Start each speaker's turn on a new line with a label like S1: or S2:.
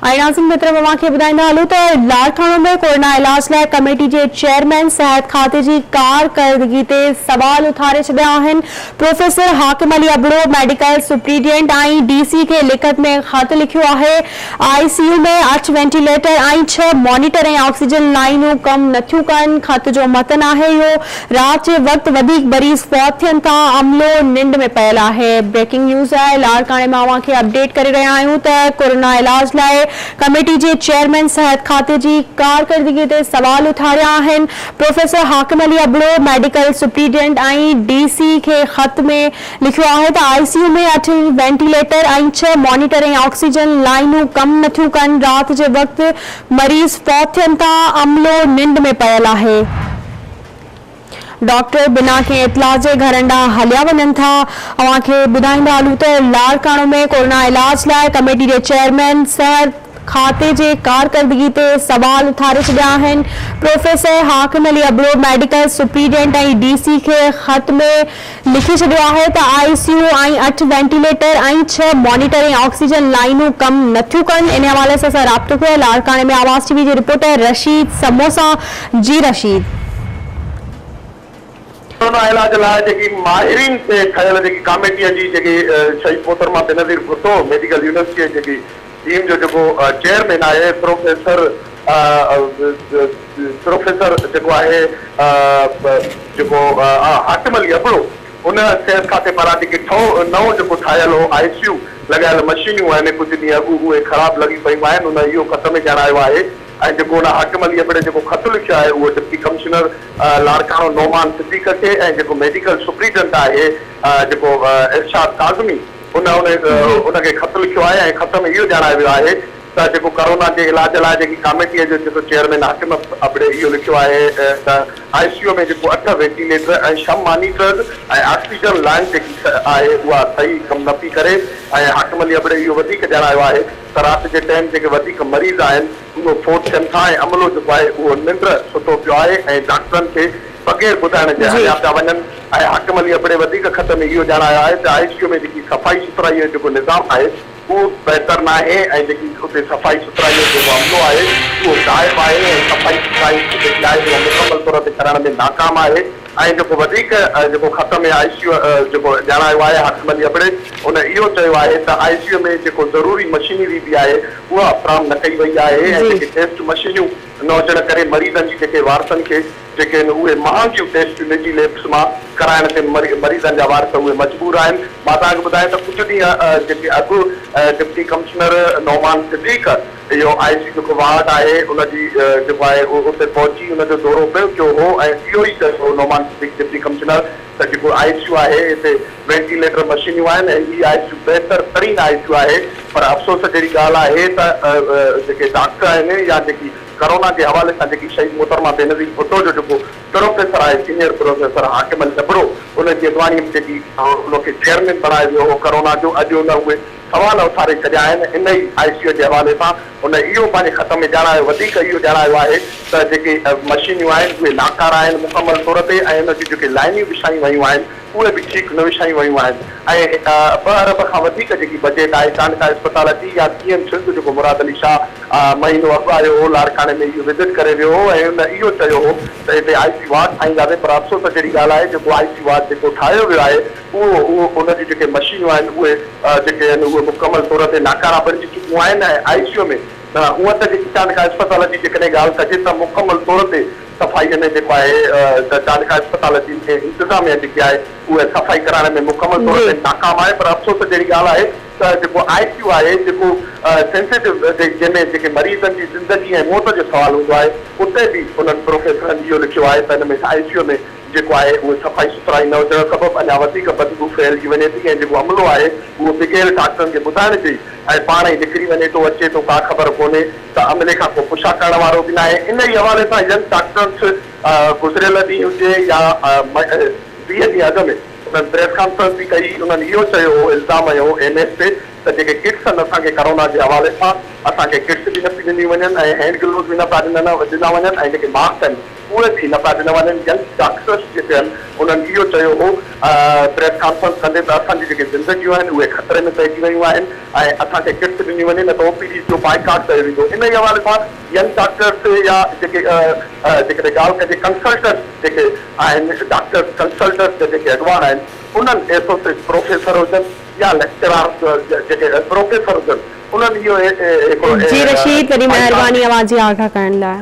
S1: ۽ ناظرين ٻئي طرف اوهان کي ٻڌائيندا هلون ته لاڙڪاڻو ۾ ڪورونا علاج لاء ڪميٽي جي چيئرمين صحت کاتي جي ڪارڪردگي تي سوال اٿاري ڇڏيا آهن professor Hakim Ali Abro medical superintendent ۽ D C کي لکت ۾ خط لکيو آهي آء سي يو ۾ اٺ وينٽيليٽر ۽ ڇهه مانيٽر ۽ آڪسيجن لائينون ڪم نٿيون ڪن خط جو متن آهي اهو رات جي وقت وڌيڪ مريض فوت ٿين ٿا، عملو ننڊ ۾ پيل آهي. بريڪنگ نيوز آهي لاڙڪاڻي مان اوهان کي اپڊيٽ ڪري رهيا آهيون ته ڪورونا علاج لاء ڪميٽي جي چيئرمين صحت کاتي جي ڪارڪردگي تي سوال اٿاريا آهن professor Hakim Ali Abro medical superintendent ۽ D C کي خط ۾ لکيو آهي ته آء سي يو ۾ اٺ وينٽيليٽر ۽ ڇهه مانيٽر ۽ آڪسيجن لائينون ڪم نٿيون ڪن رات جي وقت مريض فوت ٿين ٿا، عملو ننڊ ۾ پيل آهي. ڊاڪٽر بنا ڪنهن اطلاع جي گهرن ڏانهن هليا وڃن ٿا. اوهان کي ٻڌائيندا هلون ته لاڙڪاڻو ۾ ڪورونا علاج لاء ڪميٽي جي چيئرمين صحت کاتي جي ڪارڪردگي تي سوال اٿاري ڇڏيا آهن. Professor Hakim Ali Abro medical superintendent ۽ D C کي خط ۾ لکي ڇڏيو آهي ته آء سي يو ۽ اٺ وينٽيليٽر ۽ ڇهه مانيٽر ۽ آڪسيجن لائينون ڪم نٿيون ڪن ان حوالي سان اسان رابطو ڪيو آهي لاڙڪاڻي ۾ آواز ٽي وي جي رپورٽر رشيد سمون سان جي رشيد.
S2: ڪورونا علاج لاء جيڪي ماهرين تي ٺهيل جيڪي ڪاميٽيء جي جيڪي شهيد محترمه بينظير ڀٽو ميڊيڪل يونيورسٽيء جي جيڪي ٽيم جو جيڪو چيئرمين آهي پروفيسر پروفيسر جيڪو آهي جيڪو حاڪم علي ابڙو ان صحت کاتي پاران جيڪي ٺهو نئون جيڪو ٺاهيل هو آء سي يو لڳايل مشينيون آهن ڪجهه ڏينهن اڳ اهي خراب لڳي پيون آهن ان اهو خط ۾ ڄاڻايو آهي ۽ جيڪو ان حاڪم علي ابڙي جيڪو خط لکيو آهي اهو ڊپٽي ڪمشنر لاڙڪاڻو نعمان صديق کي ۽ جيڪو ميڊيڪل سپريڊنٽ آهي جيڪو ارشاد ڪاظمي ان ان کي خط لکيو آهي ۽ خط ۾ اهو ڄاڻايو ويو آهي ته جيڪو ڪرونا جي علاج لاء جيڪي ڪاميٽيء جو جيڪو چيئرمين حاڪم ابڙي اهو لکيو آهي ته آء سي يو ۾ جيڪو اٺ وينٽيليٽر ۽ ڇهه مانيٽرز ۽ آڪسيجن لائين جيڪي آهي اها صحيح ڪم نه پئي ڪري ۽ حاڪم علي ابڙي اهو وڌيڪ ڄاڻايو آهي ته رات جي ٽائيم جيڪي وڌيڪ مريض آهن اهو فوت ٿين ٿا ۽ عملو جيڪو آهي اهو ننڊ ستو پيو آهي ۽ ڊاڪٽرن کي بغير ٻڌائڻ جي هليا پيا وڃن ۽ حاڪم علي ابڙي وڌيڪ خط ۾ اهو ڄاڻايو آهي ته آء سي يو ۾ جيڪي صفائي سٿرائي جو جيڪو نظام آهي اهو بهتر ناهي ۽ جيڪي اتي صفائي سٿرائي جو جيڪو عملو آهي اهو غائب آهي ۽ صفائي سٿرائي جيڪي آهي اها مڪمل طور تي ڪرڻ ۾ ناڪام آهي ۽ جيڪو وڌيڪ جيڪو خط ۾ آء سي يو جيڪو ڄاڻايو آهي حاڪم علي ابڙي ان اهو چيو آهي ته آء سي يو ۾ جيڪو ضروري مشينري به آهي اها فراهم نه ڪئي وئي آهي ۽ جيڪي ٽيسٽ مشينيون نه هجڻ ڪري مريضن جي جيڪي وارثن کي جيڪي آهن اهي مهانگيون ٽيسٽون نجي ليبس مان ڪرائڻ تي مريضن جا وارث اهي مجبور آهن. مان توهان کي ٻڌايان ته ڪجهه ڏينهن جيڪي اڳ ڊپٽي ڪمشنر نعمان صديق اهو آء سي جيڪو وارڊ آهي ان جي جيڪو آهي اتي پهچي ان جو دورو پڻ ڪيو هو ۽ اهو ئي چيو هو نعمان صديق ڊپٽي ڪمشنر ته جيڪو آء سي يو آهي اتي وينٽيليٽر مشينيون آهن ۽ هي آء سي يو بهتر ترين آء سي يو آهي پر افسوس جهڙي ڳالهه آهي ته جيڪي ڊاڪٽر آهن يا جيڪي ڪرونا جي حوالي سان جيڪي شهيد محترمه بينظير ڀٽو جو جيڪو پروفيسر آهي سينيئر پروفيسر حاڪم علي ابڙو ان جي اڳواڻي ۾ جيڪي ان کي چيئرمين بڻايو ويو هو ڪرونا جو اڄ ان اهي سوال اٿاري ڇڏيا آهن ان ئي آء سي يو جي حوالي سان هن اهو پنهنجي خط ۾ ڄاڻايو وڌيڪ اهو ڄاڻايو آهي ته جيڪي مشينيون آهن اهي ناڪاره آهن مڪمل طور تي ۽ ان جون جيڪي لائنيون وڇايون ويون آهن اهي به ٺيڪ نه وڇايون ويون آهن ۽ ٻه ارب کان وڌيڪ جيڪي بجيٽ آهي چانڊڪا اسپتال جي يا سي ايم سنڌ جيڪو مراد علي شاهه مهينو اڳ آيو هو لاڙڪاڻي ۾ اهو وزٽ ڪري ويو هو ۽ ان اهو چيو هو ته هتي آء سي وارڊ ٺاهينداسين پر افسوس جهڙي ڳالهه آهي جيڪو آء سي وارڊ جيڪو ٺاهيو ويو آهي اهو اهو ان جون جيڪي مشينون آهن اهي جيڪي آهن اهي مڪمل طور تي ناڪارا بڻجي چڪيون آهن ۽ آء سي يو ۾ هونئن ته جيڪي چانڊڪا اسپتال جي جيڪڏهن ڳالهه ڪجي ته مڪمل طور تي صفائي ۾ جيڪو آهي ته چانڊڪا اسپتال جي انتظاميا جيڪي آهي اهي صفائي ڪرائڻ ۾ مڪمل طور تي ناڪام آهي پر افسوس جهڙي ڳالهه آهي ته جيڪو آء سي يو آهي جيڪو سينسيٽو جنهن ۾ جيڪي مريضن جي زندگي ۽ موت جو سوال هوندو آهي اتي به انهن پروفيسرن اهو لکيو آهي ته ان ۾ آء سي يو ۾ جيڪو آهي اهو صفائي سٿرائي نه هجڻ سبب اڃا وڌيڪ بدبو ڦهلجي وڃي ٿي ۽ جيڪو عملو آهي اهو بغير ڊاڪٽرن کي ٻڌائڻ جي ۽ پاڻ ئي نڪري وڃي ٿو اچي ٿو ڪا خبر ڪونهي ته عملي کان ڪو پڇا ڪرڻ وارو به ناهي ان ئي حوالي سان ينگ ڊاڪٽرس گذريل ڏينهن هجي يا 20 ڏينهن اڳ ۾ انهن پريس ڪانفرنس به ڪئي، انهن اهو چيو هو، الزام هنيو هو ايم ايس تي ته جيڪي ڪٽس آهن اسان کي ڪرونا جي حوالي سان اسان کي ڪٽس به نه ٿيون ڏنيون وڃن ۽ هينڊ گلوز به نه پيا ڏنا وڃن ۽ جيڪي ماسڪ آهن اهي به نه پيا ڏنا وڃن. ينگ ڊاڪٽرس جيڪي آهن انهن اهو چيو هو پريس ڪانفرنس ڪندي ته اسان جون جيڪي زندگيون آهن اهي خطري ۾ پئجي ويون آهن ۽ اسان کي ڪٽس ڏني وڃي نه ته او پي ڊيز جو بائيڪاٽ ڪيو ويندو. انهي حوالي سان ينگ ڊاڪٽرس يا جيڪي جيڪڏهن ڳالهه ڪجي ڪنسلٽنٽس جيڪي آهن ڊاڪٽرس ڪنسلٽنٽس جا جيڪي اڳواڻ آهن انهن ايسوسيٽ پروفيسر هجن يا ليڪچرارس جيڪي پروفيسر هجن انهن اهو هڪڙو
S1: جي رشيد وڏي مهرباني اوهان جي آگاهه ڪرڻ لاء.